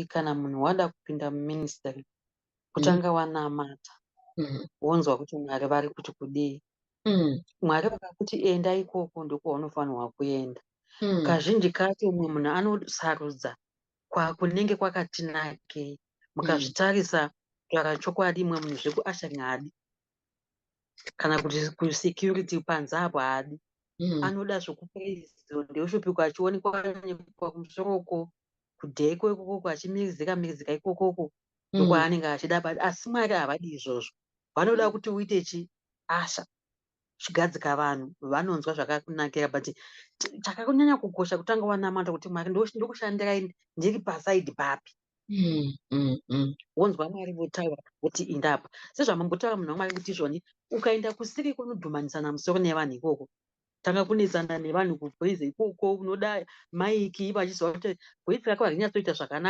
Kana munhu wada kupinda muministry, kutanga wanamata, wonzwa kuti Mwari vari kuti kudii. Mwari vakakuti enda ikoko, ndokwaunofanirwa kuenda. Kazhinji kacho mumwe munhu anosarudza kunenge kwakati nakei. Mukazvitarisa, kutaura chokwadi, mumwe munhu zvekuushering haadi, kana kuti kusecurity panze apo haadi. Anoda zvokupraise ndeworship, achionekwa onekwa kumusoro uko, kudheko ikokoko, achimirizika mirizika ikokoko, ndokwaanenge achida. But asi Mwari havadi izvozvo. Vanoda kuti uite chi usher, uchigadzika vanhu vanonzwa zvakakunakira. But chakanyanya kukosha, kutanga wanamata kuti, "Mwari, ndokushandirai ndiri paside papi?" Wonzwa Mwari votaura kuti indapa. Sezvamambotaura, munhu waMwari, kuti izvoni ukaenda kusiri kunodhumanisana musoro nevanhu ikoko, tanga kunetsana nevanhu kupraise ikoko, unoda mic, vachiziva kuti voice rako harinyatsoita zvakanaka.